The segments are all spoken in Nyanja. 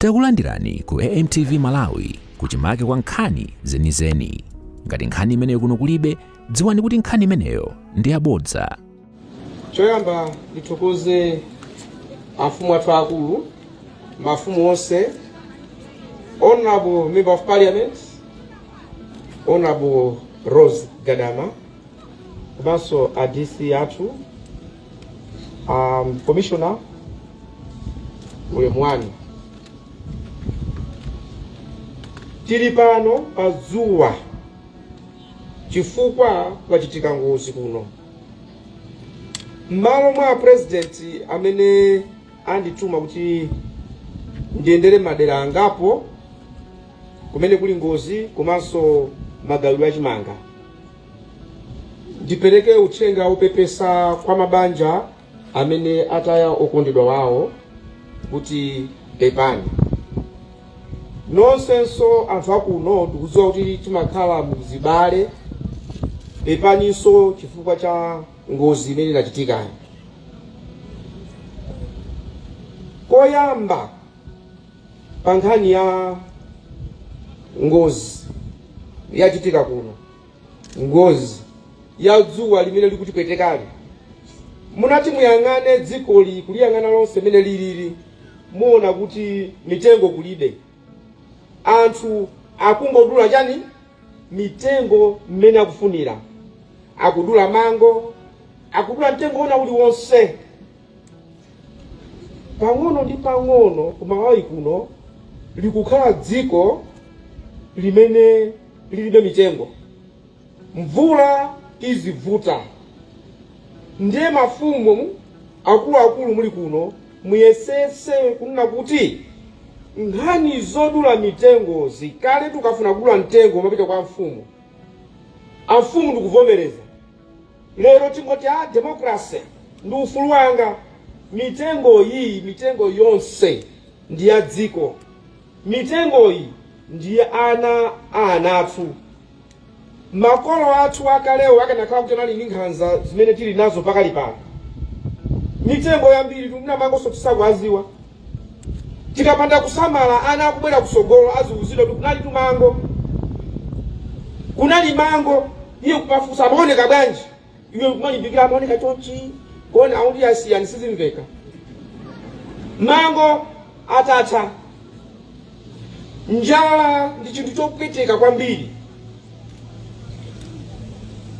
Takulandirani ku AMTV Malawi kuchimake kwa nkhani zenizeni. Ngati nkhani imeneyo kuno kulibe, dziwani kuti nkhani imeneyo ndi yabodza. Choyamba ndithokoze amfumu athu akulu, mafumu onse, Honorable Member of Parliament, Honorable Rose Gadama, komanso a DC athu, Commissioner, ulemu wanu. Tili pano pa dzuwa chifukwa kwachitika ngozi kuno. M'malo mwa president amene andituma kuti ndiyendere madera angapo kumene kuli ngozi komanso magawidwe achimanga, ndipereke uthenga wopepesa kwa mabanja amene ataya okondedwa wawo kuti pepani. Nonsenso anthu akuno ndikudziwa kuti timakhala muzibale, pepaninso chifukwa cha ngozi imene inachitikayi. Koyamba, pa nkhani ya ngozi yachitika kuno, ngozi ya dzuwa limene likutipwetekali, munati muyang'ane dzikoli, kuliyang'ana lonse mene lilili, muona kuti mitengo kulibe, anthu akungodula chani mitengo mmene akufunira, akudula mango, akudula mtengo wina uliwonse. Pang'ono ndi pang'ono ku Malawi kuno likukhala dziko limene lilibe mitengo, mvula izivuta. Ndiye mafumu akuluakulu muli kuno, muyesetse kunena kuti nkhani zodula mitengozi, kale tukafuna kudula mtengo umapita kwa mfumu, amfumu ndikuvomereza. Lero tingoti a democracy ndi ufulu wanga. Mitengo iyi, mitengo yonse ndi ya dziko, mitengoyi ndi ana a ana athu. Makolo athu akalewo akanakhala kuti anali ndi nkhanza zimene tili nazo pakali pano, mitengo yambiri tinamangonso tisakuwaziwa. Tikapanda kusamala, ana akubwera kusogolo aziuzidwa kuti kunali tumango, kunali mango. Iye kumafunsa amaoneka bwanji, iwe kumalimbikira amaoneka chonchi, kona akuti asiyani, sizimveka. Mango atatha. Njala ndi chinthu chopweteka kwambiri.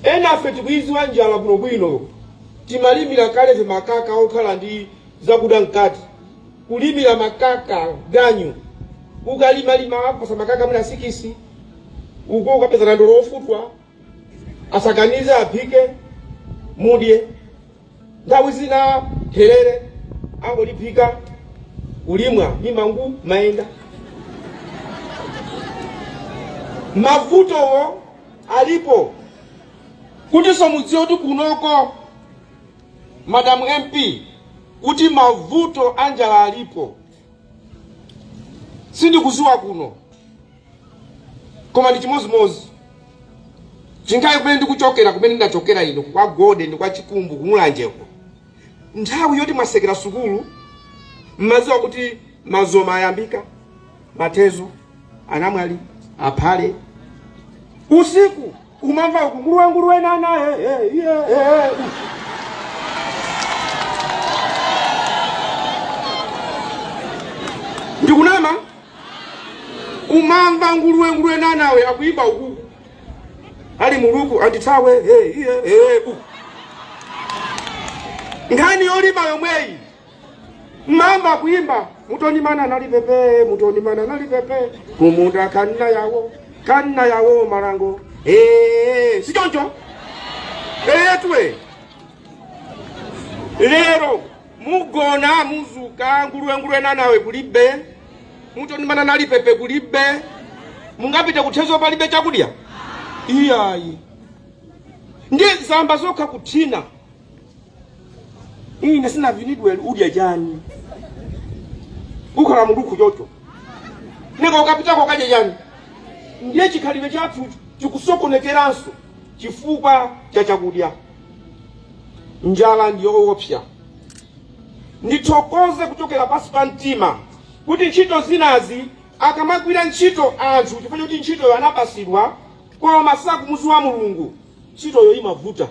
Enafe tikuiziwa njala bwinobwino. Timalimira kale makaka okhala ndi zakuda mkati, kulimira makaka ganyu, ukalimalima akupasa makaka mwina sikisi uko, ukapeza nandolo ofutwa asakanize aphike mudye. Nthawi zina therere angoliphika kulimwa mimangu mayenda. Mavutowo alipo. Kutinso mudziwe kuti kunoko, Madam MP, kuti mavuto a njala alipo, sindikuziwa kuno koma ndi chimozimozi chinkhale kumene ndikuchokera, kumene ndinachokera ino kwa Gode ndi kwa Chikumbu kumulanjeko. Nthawi yoti mwasekera sukulu, mmaziwa kuti mazoma ayambika, mathezo, anamwali, aphale. Usiku umamva uku nguruwe nguruwe nana eh, eh, eh, eh. Ndikunama? Umamva nguruwe nguruwe nanawe akuimba ukuku ali muluku andithawe hey, hey, hey. Nkhani yolima yomweyi mama kuimba mutonimana nali pepe, mutonimana nali pepe kumunda kanna yawo kanna yawo malango. Eh, si choncho etwe? Lero mugona muzuka nguruwe nguruwe nanawe kulibe, mutonimana nali pepe kulibe. Mungapite kuthezo palibe chakudya? Iyayi, ndi zamba zokha kuthina. Ine sinavinidwe, udya chani? Ukhala mulukhu chocho neka ukapitako ukadya chani? Ndiye chikhalidwe chathu chikusokonekeranso chifukwa cha chakudya. Njala ndiyoopsa. Ndithokoze kuchokera pansi pa mtima. Kuti ntchito zinazi akamagwira ntchito anthu chifukwa choti ntchitoyo anapasidwa koma sakumuziwa Mulungu, ntchitoyo imavuta.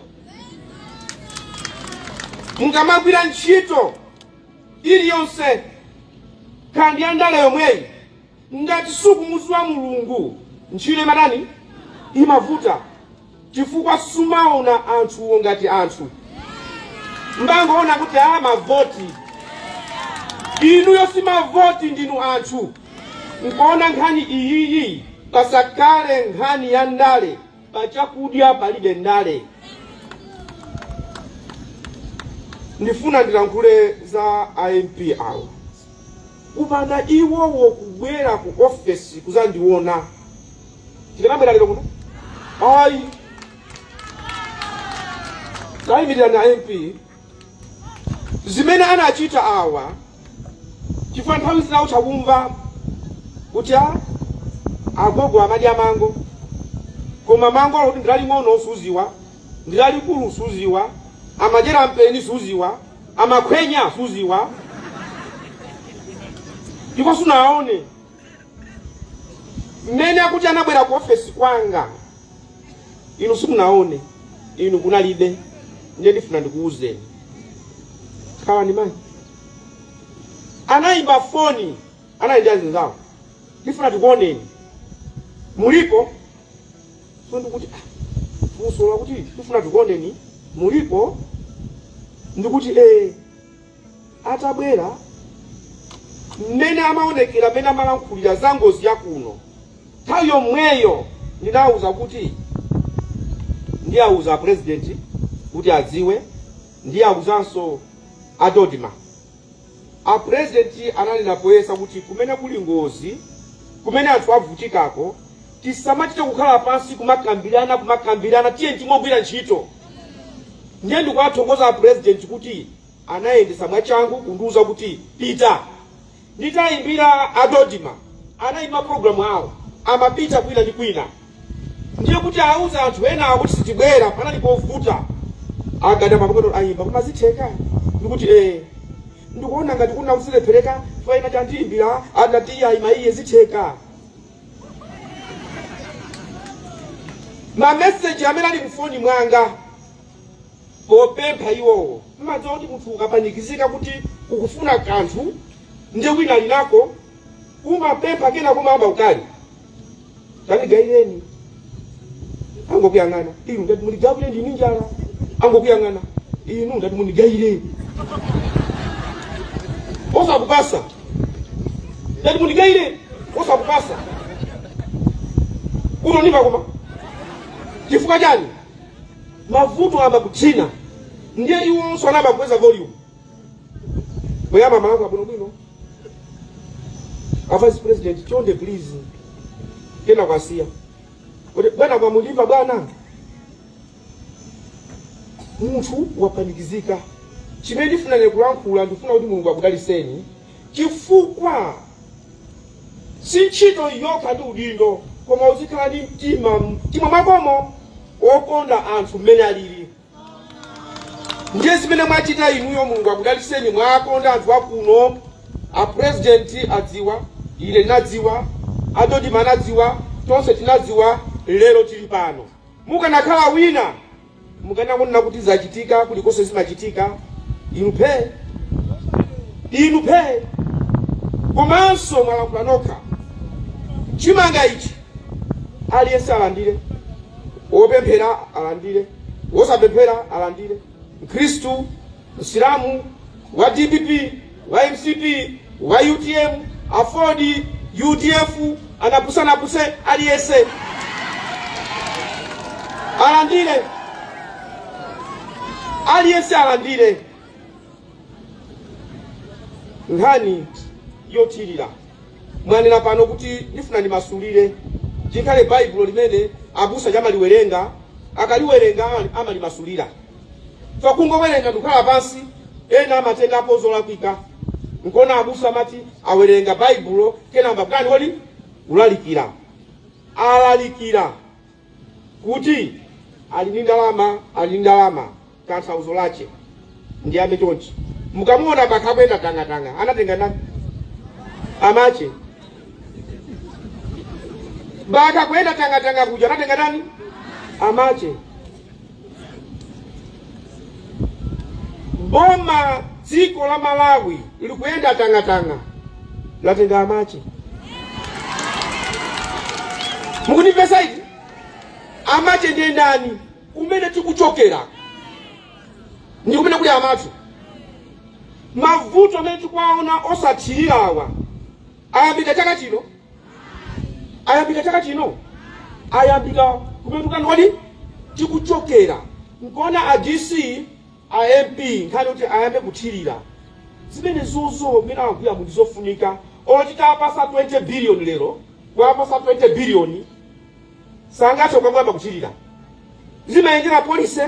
Mukamagwira ntchito iliyonse, kandi ya ndale yomweyi, ngati sukumuziwa Mulungu, ntchito imatani? Imavuta, chifukwa sumaona anthuwo ngati anthu, mbangoona kuti a mavoti. Inuyo si mavoti, ndinu anthu. Nkuona nkhani iyiyi pasakhale nkhani ya ndale. Pachakudya palibe ndale. Ndifuna ndilankhule za MP awo. Kupanda iwowo kubwera ku ofesi kuzandiona, tikanabwera lero kuno? Ayi. Tayimirira na MP. Zimene anachita awa, chifukwa nthawi zina utha kumva kuti a agogo amadya mango, koma mango kuti ndilaling'ono suziwa, ndilalikulu suziwa, amadyera mpeni suziwa, amakhwenya suziwa, ndipo sunaone mmene akuti anabwera ku ofesi kwanga. Inu simunaone, inu kunalibe. Ndiye ndifuna ndikuwuzeni, khalani mayi. Anayimba foni, anali ndi azinzawo, "Ndifuna tikuoneni, mulipo?" So ndikuti, "Ah, funso lakuti ndifuna tikuoneni, mulipo?" Ndikuti, "Eh." Atabwera, mmene amaonekera, mmene amalankhulira za ngozi yakuno, nthawi yomweyo ndinawuza kuti ndiyawuza president kuti adziwe, ndiyawuzanso a DoDMA. A president ananena poyesa kuti kumene kuli ngozi, kumene anthu avutikako, tisamachite kukhala pansi kumakambirana kumakambirana, tiye tingogwira ntchito. Ndiye ndikuwathokoza a president kuti anayendesa mwachangu kundiuza kuti pita. Nditayimbira a DoDMA, anayima program awo, amapita kwina ndi kwina, ndiye kuti auza anthu ena akuti sitibwera, panali povuta. Agada mapakoto ayimba, koma zitheka? Ndikuti, "Eh, ndikuona ngati kuna kuzilephereka faina." Chandiyimbira anati, "Ayima iye, zitheka." Mameseji amene ali mfoni mwanga popempha iwowo, mmadziwa kuti munthu ukapanikizika kuti ukufuna kanthu ndiye wina ali nako, umapempha, kena kumayamba ukali, "Tandigaireni." Angokuyang'ana, "Inu ndati mundigawire, ndini njala." Angokuyang'ana, "Inu ndati mundigaire." Osakupasa. "Ndati mundigaire." Osakupasa. Unonipa koma chifukwa chani? Mavuto amakuthina. Ndiye iwonso anayamba kukweza volume. Poyamba malango abwinobwino, "A vice president, chonde, please." Kena kwasiya kuti, "Bwana, kwamundimva bwana." Munthu wapanikizika. Chimene ndifuna ine kulankhula, ndifuna kuti Mulungu akudaliseni, chifukwa si ntchito yokha ndi udindo, koma uzikhala ndi mtima, mtima mwakomo wokonda anthu mmene alili. Ndiye zimene mwachita inuyo, Mulungu akudaliseni. Mwakonda anthu akuno. A president adziwa, ine ndinadziwa, a DoDMA anadziwa, tonse tinadziwa. Lero tili pano. Mukanakhala wina, mukanakonena kuti zachitika kulikonse zimachitika. Inu phe, inu phe. Komanso mwalankhula nokha, chimanga ichi aliyense alandire, wopemphera alandire, wosapemphera alandire, Mkhristu, Msilamu, wa DPP, wa MCP, wa UTM, AFORD, UDF, anapusanapuse, aliyense alandire, aliyense alandire. Nkhani yothirira, mwanena pano kuti ndifuna ndimasulire, chikhale Baibulo limene abusa chamaliwerenga, akaliwerenga amalimasulira. Fakungowerenga ndikukhala pansi, ena amatengapo zolakwika. Nkona abusa amati awerenga Baibulo, kenamba kani kodi kulalikira, alalikira kuti ali ndi ndalama, ali ndi ndalama. Tanthauzo lache ndiyambe chonchi: mukamuona pakha kuyenda tang'atang'a, anatenga ndani? Amache baka kuyenda tangatanga kuja anatenga ndani? Amache. Boma dziko la Malawi likuyenda tangatanga latenga amache. Mukundimvetsa iti? Amache ndiye ndani? Kumene tikuchokera ndi kumene kuli amathu. Mavuto amene tikuwaona osathirirawa ayambika chaka chino, ayambika chaka chino, ayambika kumene tikutani kodi tikuchokera. Nkuona a DC, a MP, nkhani kuti ayambe kuthirira zimene zozo mmene akugwira mu ndizofunika. Olo titapasa 20 billion lero, kuwapasa 20 billion sangathe kukangoyamba kuthirira. Zimayendera policy,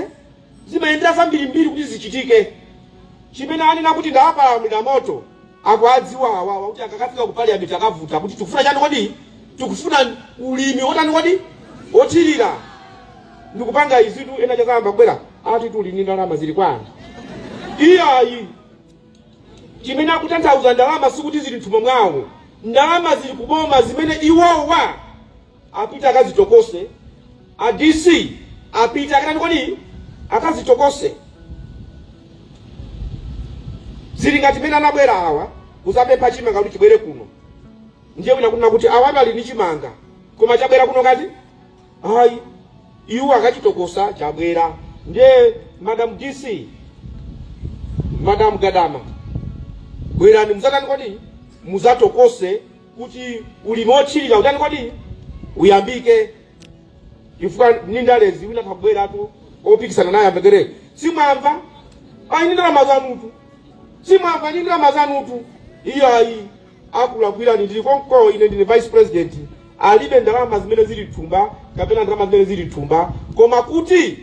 zimayendera zambirimbiri kuti zichitike. Chimene anena kuti ndawapalamulira moto, akuadziwa awawa kuti akakafika ku parliament akavuta kuti tikufuna chani kodi, tikufuna ulimi wotani kodi, wothirira. Ndikupanga izitu ena chazayamba kubwera ati tuli ndi ndalama zili kwani. Iyayi, chimene akutanthauza ndalama sikuti zili mthumba mwawo, ndalama zili kuboma zimene iwowa apite akazitokose. A DC apite akatani kodi, akazitokose. Zili ngati mene anabwera awa kuzapempha chimanga kuti chibwere kuno, ndiye wina kunena kuti awatu ali ndi chimanga koma chabwera kuno kati ayi, iwo akachitokosa chabwera. Ndiye Madam DC, Madam Gadama, bwerani muzatani kodi, muzatokose kuti ulimi wothirira utani kodi uyambike, chifukwa ni ndalezi wina akabweratu opikisana naye amvekere simwamva ayi ndi ndalama zanutu, simwamva ndi ndalama zanutu. Iyayi, akulakwirani, ndili konko ine, ndine vice president. Alibe ndalama zimene zili thumba kapena ndalama zimene zili thumba, koma kuti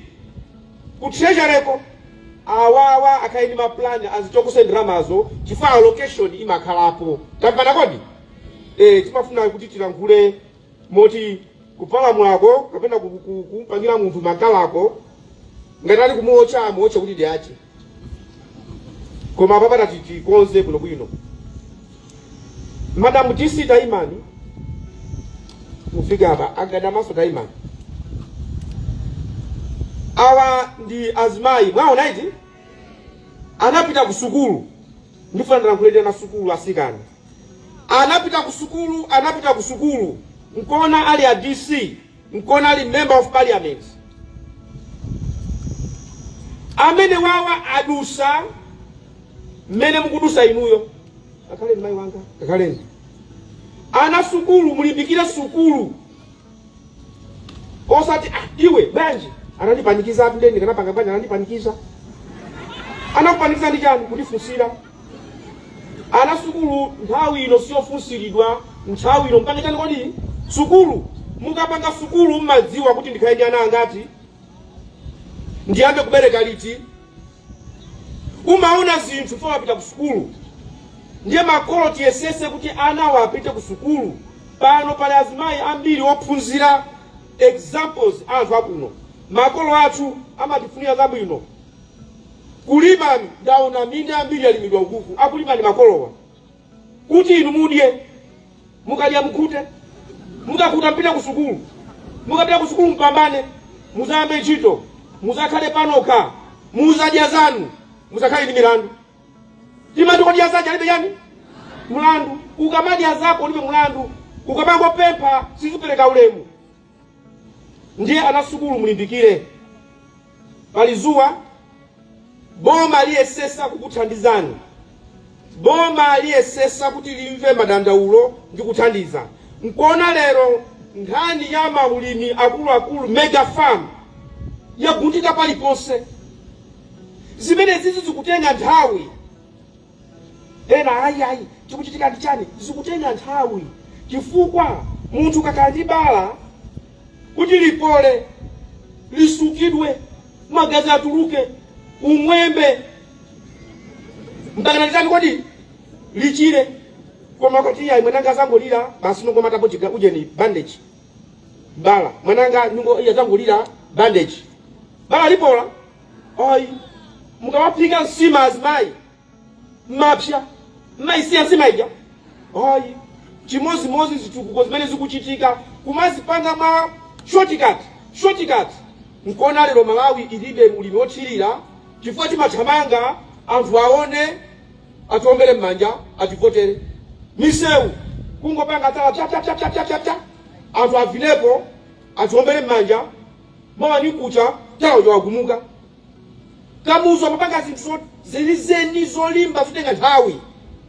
ku treasuryko awawa akhale ndi mapulani azitokose ndalamazo, chifukwa allocation imakhalapo. Tamvana kodi? Timafuna kuti tilankhule moti kupalamulako kapena kumpangira munthu makalako ngati ali kumuotcha, amuotche kuti ndiache, koma apapata tikonze bwinobwino. Madam DC, taimani mufike apa. Agadamaso, taimani. Awa ndi azimayi, mwaona iti anapita ku sukulu. Ndifuna ndilankhulire na sukulu, asikana anapita ku sukulu, anapita ku sukulu nkona ali a DC, nkona ali member of parliament. Amene wawa adusa mmene mukudusa inuyo. Akhaleni mayi wanga, akhaleni. Ana sukulu, mulimbikire sukulu, osati ah, iwe bwanji anandipanikiza atu ndeni kanapanga bwanji anandipanikiza. Anakupanikiza ndi chani? Kutifunsira. Ana sukulu, nthawi ino siyofunsiridwa. Nthawi ino mpange chani kodi? Sukulu. Mukapanga sukulu mmadziwa kuti ndikhale ndi ana angati, ndiyambe kubereka liti. Umaona zinthu fo wapita ku sukulu. Ndiye makolo tiyesese kuti anawo apite ku sukulu. Pano pali azimayi ambiri ophunzira, examples anthu akuno. Makolo athu amatifunira zabwino. Kulima, ndaona minda ambiri yalimidwa ukuku, akulima ndi makolowa kuti inu mudye. Mukadya mukhute, mukakhuta mpite ku sukulu, mukapita ku sukulu mpambane, muzayambe ntchito, muzakhale panokha, muzadya zanu, muzakhale ndi milandu. Timati kodya zache alibe chani? Mlandu. Ukamadya zako ulibe mlandu, ukamangopempha sizipereka ulemu. Ndiye ana sukulu mulimbikire. Pali zuwa, boma liyesesa kukuthandizani. Boma liyesesa kuti limve madandaulo ndi kuthandiza. Nkuona lero nkhani ya maulimi akuluakulu, mega farm, yagundika paliponse. Zimene zizi zikutenga nthawi. Ena ayi ayi, chikuchitika ndi chani? Zikutenga nthawi chifukwa munthu kakhala ndi bala, kuti lipole lisukidwe, magazi atuluke, umwembe mpaka litani kodi lichire. Koma ukati iyayi, mwananga azangolira basi, nongomatapo chiga ujeni bandage, bala mwananga ningo iya azangolira bandage, bala lipola? Ayi. Mukamaphika nsima azimayi, mapsya mmaisiya nsima ija. Ayi, chimozimozi zitukuko zimene zikuchitika kumazipanga ma shortcut, shortcut. Nkuona lero Malawi ilibe ulimi wothirira chifukwa timathamanga anthu aone, atiombere m'manja, ativotere. Misewu kungopanga tala cha cha cha cha cha cha cha, anthu avinepo, atiombere m'manja, mawa ni kucha tala uja wagumuka. Kamuzu amapanga zinthu zenizeni zolimba zotenga nthawi.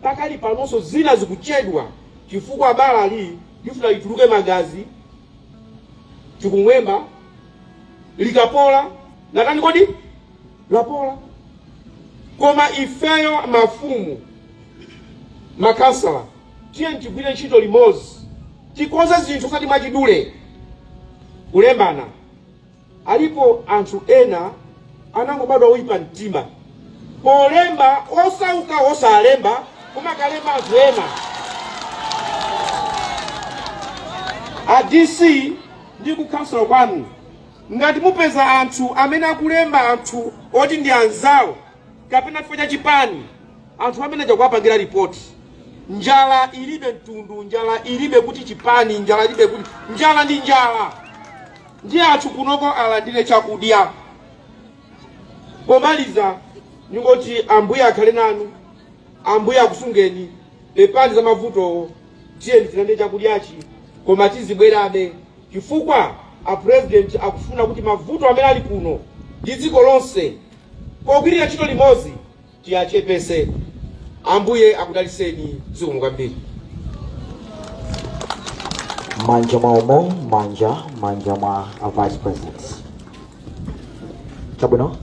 Pakali panonso zina zikuchedwa chifukwa balali lifuna lituluke magazi, tikumwemba likapola latani kodi lapola. Koma ifeyo mafumu, makansala, tiye tigwire ntchito limodzi, tikonze zinthu osati mwachidule kulembana. Alipo anthu ena anangobadwa oyipa mtima, polemba osauka osalemba, kumakalemba anthu ena. A DC ndi ku council kwanu, ngati mupeza anthu amene akulemba anthu oti ndi anzawo kapena chifukwa cha chipani, anthu amene aja kuwapangira ripoti. Njala ilibe mtundu, njala ilibe kuti chipani, njala ilibe kuti njala ndi njala, ndi anthu kunoko alandire chakudya. Pomaliza ndingoti Ambuye akhale nanu, Ambuye akusungeni. Pepani za mavutowo, tiyeni tilandire chakudyachi, koma tizibwerabe chifukwa a president akufuna kuti mavuto amene ali kuno ndi dziko lonse pogwirira ntchito limodzi tiyachepese. Ambuye akudaliseni, zikomo kwambiri. Manja mwaomo, manja manja mwa a vice president. Chabwino,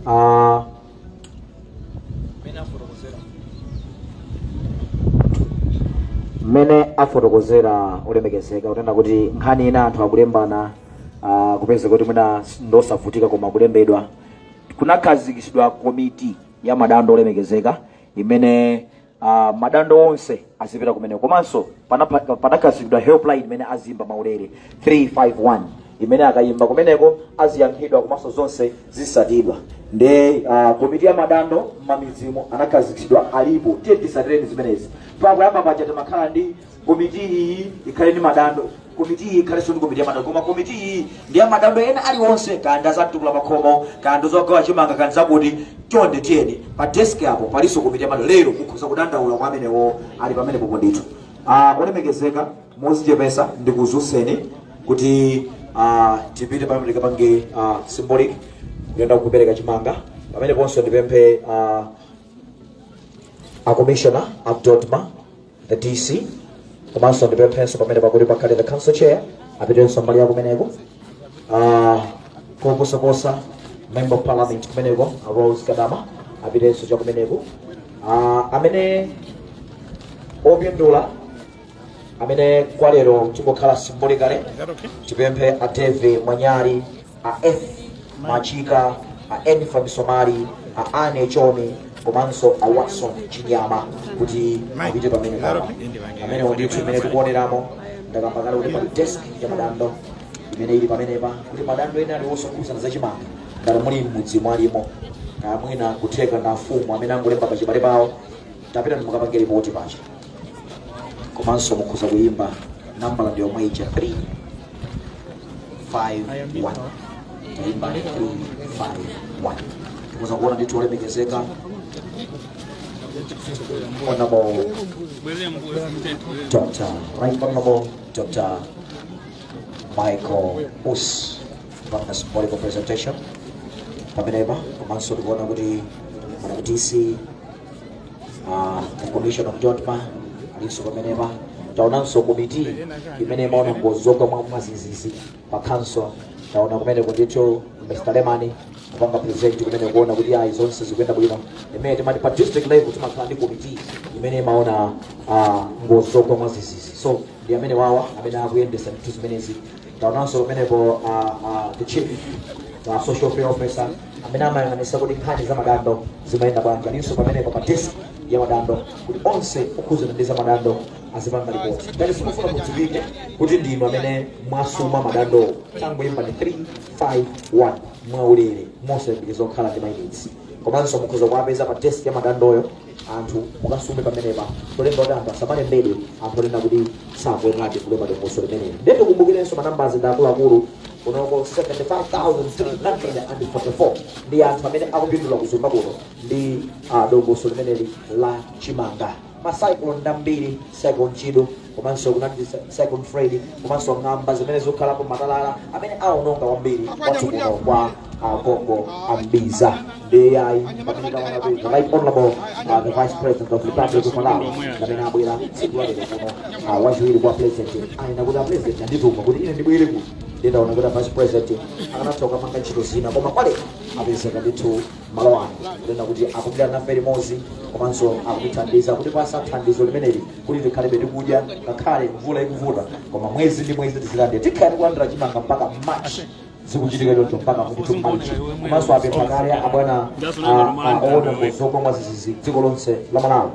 mmene afotokozera olemekezeka kunena kuti nkhani ina anthu akulembana, kupeza kuti mwina ndosavutika koma kulembedwa, kunakhazikitsidwa komiti ya madando olemekezeka imene madando onse azipita kumeneko. Komanso panakhazikitsidwa helpline imene azimba maulere 351, imene akayimba kumeneko aziyankhidwa komanso zonse zisatidwa. Nde komiti ya madando m'mamidzimo anakhazikitsidwa, alipo. Tiye tisatireni zimenezi. Pakuyamba paja timakhala ndi komiti iyi ikhale ndi madando, komiti iyi ikhalenso ndi komiti ya madando, koma komiti iyi ndi ya madando ena aliwonse, kaya ndi azamtukula pakhomo, kaya ndi zogawa chimanga, kaya ndi zakuti. Chonde tiyeni pa desk apo palinso komiti ya madando. Lero mukhoza kudandaula kwa amenewo ali pamenepopo ndithu. Olemekezeka, mozichepesa ndikuzuseni kuti tipite pamene tikapange symbolic kuyenda kupereka chimanga. Pameneponso ndipemphe a commissioner a DoDMA, the DC, komanso ndipemphenso pamene pakuti pakhale the council chair apitenso mbali ya kumeneko, koposaposa member of parliament kumeneko a Rose Gadama apitenso cha kumeneko, amene opindula amene kwa lero tingokhala symbolically. Tipemphe a Dave Mwanyali, a F Machika, a Enifa Misomali, a Ane Chomi komanso a Watson Chinyama kuti apite pamene papa. Amenewo ndithu imene tikuoneramo, ndakamba kale kuti pali desk ya madando imene ili pamenepa kuti madando ena aliwonse okhudzana za chimanga, ngati muli m'mudzi mwalimo, kaya mwina kutheka na afumu amene angolemba pachibale pawo, tapita mukapange ripoti pacha. Komanso mukhoza kuyimba nambala ndi yomwe ija 3 5 1, tayimba 3 5 1. Tikhoza kuona ndithu olemekezeka Honorable Dr. Right Honorable Dr. Michael Usi kupanga symbolical presentation pamenepa. Komanso tikuona kuti Madam DC, the commissioner of DoDMA alinso pamenepa. Taonanso komiti imene imaona ngozi zogwa mwa mwadzidzidzi pa council, taona kumene ndithu Mr. Lemani kupanga present kumene kuona kuti ayi, zonse zikuyenda bwino. Imene timati pa district level timakhala ndi komiti imene imaona ngozi zogwa mwadzidzidzi, so ndi amene wawa amene akuyendesa ndithu zimenezi. Taonanso pamenepo the chief social welfare officer amene amayang'anisa kuti nkhani za madando zimayenda bwanji alinso pamenepo pa desk ya madando kuti onse okhudzana ndi za madando azipanga ripoti. Ngati simufuna mudziwike kuti ndinu amene mwasuma madando, tangoyimba ni 351 mwaulere mosayembekeza kukhala ndi mayunitsi. Komanso mukhoza kuwapeza pa desk ya madandoyo, anthu mukasume pamenepa, cholinga kuti anthu asamalembedwe anthu onena kuti sakuyenerabe kulemba dongosolo limeneli. Ndiye tikumbukirenso manambazi ndi akuluakulu kunoko, 75,344 ndi anthu amene akupindula kuzomba kuno ndi dongosolo limeneli la chimanga. Ma cyclone ndambiri, Cyclone Chido, komanso kunali Cyclone Freddy, komanso ng'amba zimene zikukhalapo, matalala amene aononga kwambiri kwathu kuno kwa gogo Ambiza. Ndi ayi, pamene taona kuti the Right Honorable the Vice President of the Republic of Malawi amene abwera tsiku lalero kuno, wachiwiri kwa President, ayenda kuti a President andituma kuti ine ndibwere kuno. Ndindaona kuti a Vice President akanatha kukamanga ntchito zina, koma kwale apezeka ndithu malo ano kunena kuti akupita nafe limodzi, komanso akutithandiza kuti pasa thandizo limeneli kuti tikhalebe tikudya ngakhale mvula ikuvuta, koma mwezi ndi mwezi tizilandira, tikhale tikulandira chimanga mpaka March. Zikuchitika choncho mpaka ndithu March. Komanso apempha kale abwana oona zogwa mwadzidzidzi dziko lonse la Malawi,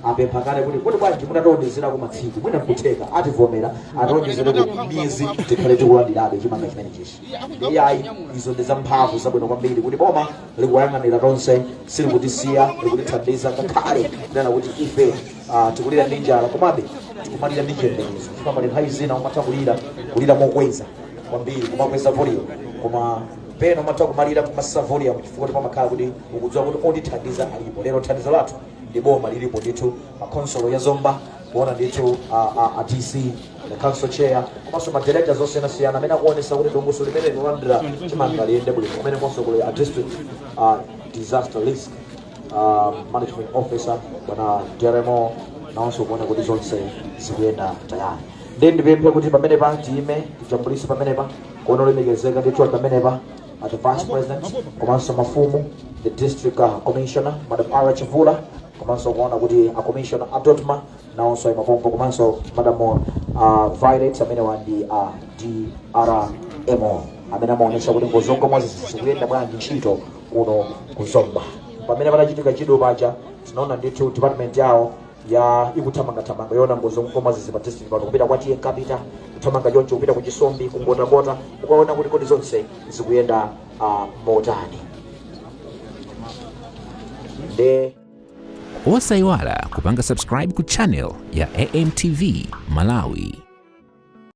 apempha kale kuti bwanji mutationjezerako matsiku, mwina nkutheka ativomera, ationjezereko miyezi tikhale tikulandirabe chimanga chimene chichi. Iyayi, izo ndi zamphamvu zabwino kwambiri kuti boma likuyang'anira tonse, silikutisiya, likutithandiza ngakhale kunena kuti ife tikulira ndi njala, komabe tikumalira ndi chiyembekezo, chifukwa pali nthawi zina umatha kulira, kulira mokweza kwambiri, kumakweza volume, koma pena umatha kumalira kumasa volume chifukwa kuti pamakhala kuti ukudziwa kuti ondithandiza alipo. Lero thandizo lathu ndi boma lilipo ndithu pa khonsolo ya Zomba, kuona ndithu a DC, the council chair, komanso ma directors osiyanasiyana amene akuonesa kuti dongosolo limene lolandira chimanga liyende bwino. Kumene konso kuli a district disaster risk management officer, bwana Jeremo, nawonso kuona kuti zonse zikuyenda tayari. Ndi ndipemphe kuti pamenepa tiyime, tijambulise pamenepa, kuona olemekezeka ndithu ali pamenepa, the Vice President, komanso mafumu, the district commissioner, Madam Ara Chivula, komanso kuona kuti a commissioner a DoDMA nawonso ali mapompo, komanso Madam Violet, amene wandi DRMO, amene amaonesa kuti ngozi zogwa mwadzidzidzi zikuyenda bwanji ntchito kuno kuzomba. Pamene panachitika Chido paja, tinaona ndithu department yawo ya ikuthamangathamanga yona ngozi zogwa mwadzidzidzi pa district pano, kupita kwa T/A Kapita, kuthamanga choncho kupita ku Chisombi, kungotakota, ukaona kuti kodi zonse zikuyenda motani nde. Osayiwala kupanga subscribe ku channel ya AMTV Malawi.